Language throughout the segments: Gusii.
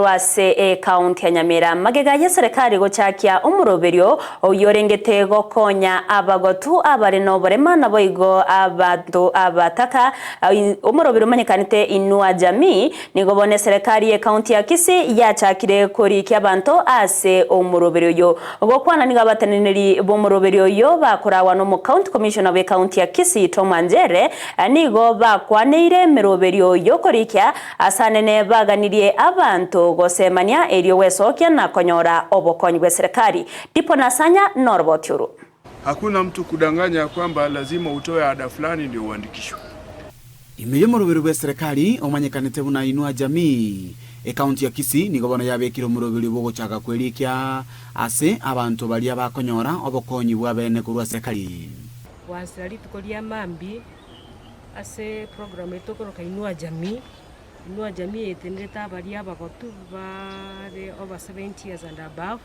Korwa ase ekaunti ya Nyamira, magega y'eserekari gochakia omoroberio oyio orengete gokonya abagotu abare noborema naboigo abanto abataka, omoroberio omanyekanete Inua Jamii, nigo bono eserekari y'ekaunti ya Kisii yachakire korikia abanto ase omoroberio oyio. Gokwana nigo abateneneri b'omoroberio oyio bakoragwa n'omocounty commissioner bw'ekaunti ya Kisii Tom Anjere nigo bakwaneire emeroberio y'okorikia Asanene baganirie abanto gosemania erio gwesokia na konyora obokonyi bw'eserekari. Dipo Nasanya noroboti oru. Hakuna mtu kudanganya ya kwamba lazima utoe ada fulani ndio uandikishwe. Ime y'omoroberi bw'eserekari omanyekanete buna Inua Jamii, ekaunti ya Kisii nigo bono yabekire omoroberi bw'ogochaka kwerikia ase abanto baria bakonyora obokonyi bw'abene korwa serekari. Goansera rituko ria mambia. Ase program eye tokoroka Inua Jamii, Inua Jamii etenerete abaria abagotu baare over 70 years and above,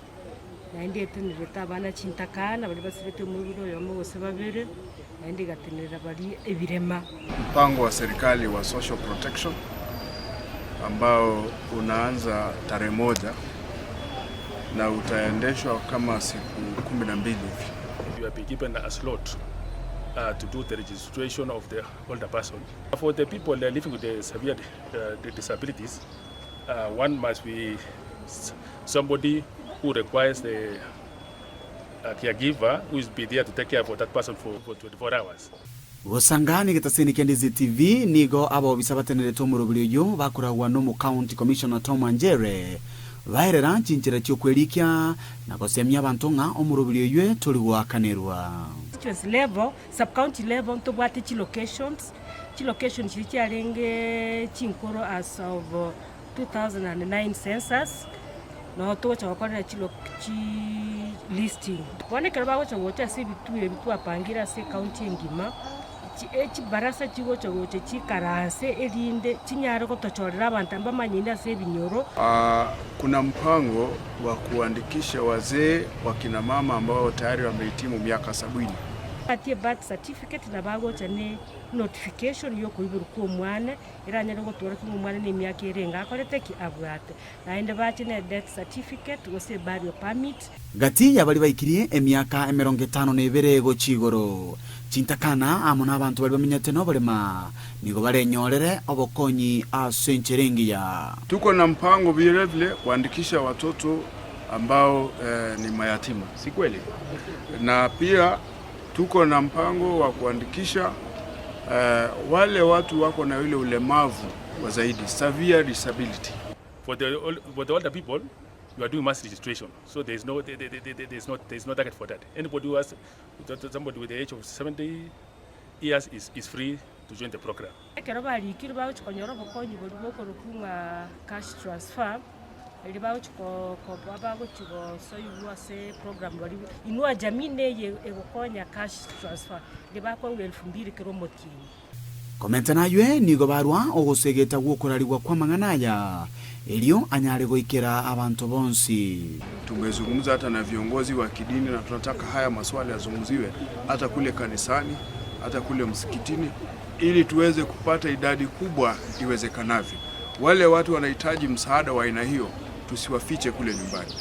naende etenerete abana chintakana baria basirete omoibori oyomo gose babere, naende egatenerera baria ebirema. Mpango wa serikali wa social protection ambao unaanza tarehe moja na utaendeshwa kama siku 12 hivi. You have been given a slot to do the registration of the older person. For the people living with the severe disabilities, one must be somebody who requires the a caregiver who is be there to take care for that person for, for 24 hours. Gosanga negetaseni kia Ndizi TV, nigo abobisa batenerete omoroberi oyio bakoragwa nomo County Commissioner Tom Anjere, baerera chinchera chiokwerikia na gosemia abanto ng'a omoroberi oyio tori goakanerwa. Constituency level, sub county level ntobwate chilocations, chilocation chiria chiarenge chinkoro as of 2009 census, noo togocha gokorera chilo chi listing. Bono ekero bagocha gocha ase ebituo ebi twapangire ase ecounty engima, chi echibarasa chigocha gocha chikaranse erinde chinyare gotochorera abanto mbamanyaine ase ebinyoro. Kuna mpango wa kuandikisha wazee, wakina mama ambao tayari wamehitimu miaka sabini. Batie ebirth certificate nabo agocha ne notification ya okoiborwa kwa omwana, eranyare gotworokia ng'a omwana na emiaka ere enga akorete ki? Abwate. Naende bache ne death certificate gose eburial permit. Gati ya baria baikirie emiaka emerongo etano na ebere gochia igoro, chintakana amo nabanto baria bamenyete noborema nigo barenyorere obokonyi ase enchera engiya. Tuko na mpango vilevile kuandikisha watoto ambao ni mayatima, si kweli? Na pia tuko na mpango wa kuandikisha wale watu wako na yule ulemavu wa zaidi, severe disability. For the, for the older people, you are doing mass registration. So there is no, there, there, there, there is no, there is no target for that. Anybody who has, somebody with the age of 70 years is, is free to join the program. Ekero barikirwe bagochia konyora obokonyi boria bokorokwa ng'a cash transfer, erio bagochia ko koba bagochia gosoigwa ase program baria Inua Jamii neye egokonya cash transfer, eria bakoegwa elfu mbili kera omotienyi. Komenta naywe nigo barwa ogosegeta gw'okorarigwa kw'amang'ana aya, erio anyare goikera abanto bonsi. Tumezungumza hata na viongozi wa kidini na tunataka haya maswala yazungumziwe hata kule kanisani, hata kule msikitini ili tuweze kupata idadi kubwa iwezekanavyo. Wale watu wanahitaji msaada wa aina hiyo tusiwafiche kule nyumbani.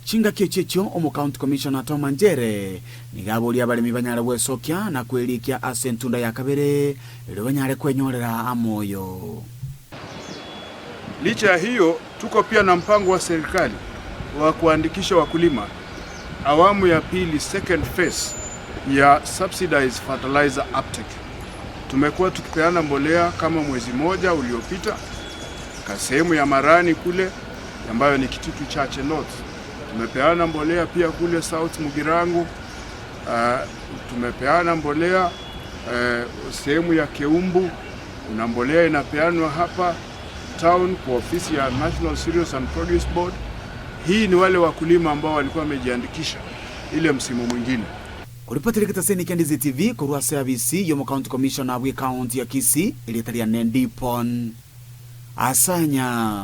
Chingaki echio echio Omocounty Commissioner Tom Anjere nigo aboria abaremi banyare gwesokia na kwerikia ase entunda ya kabere erio banyare kwenyorera amoyo. Licha ya hiyo, tuko pia na mpango wa serikali wa kuandikisha wakulima awamu ya pili, second phase ya subsidized fertilizer uptake. Tumekuwa tukipeana mbolea kama mwezi moja uliopita ka sehemu ya Marani kule ambayo ni Kitutu Chache North. Tumepeana mbolea pia kule South Mugirango. Tumepeana mbolea sehemu ya Keumbu. Kuna mbolea inapeanwa hapa town kwa ofisi ya National Cereals and Produce Board. Hii ni wale wakulima ambao walikuwa wamejiandikisha ile msimu mwingine. Koripotera egetaseni kia Ndizi TV korwa ase abisi y'omocounty commissioner bw'ecounty ya Kisii, erieta riane Ndipon Asanya.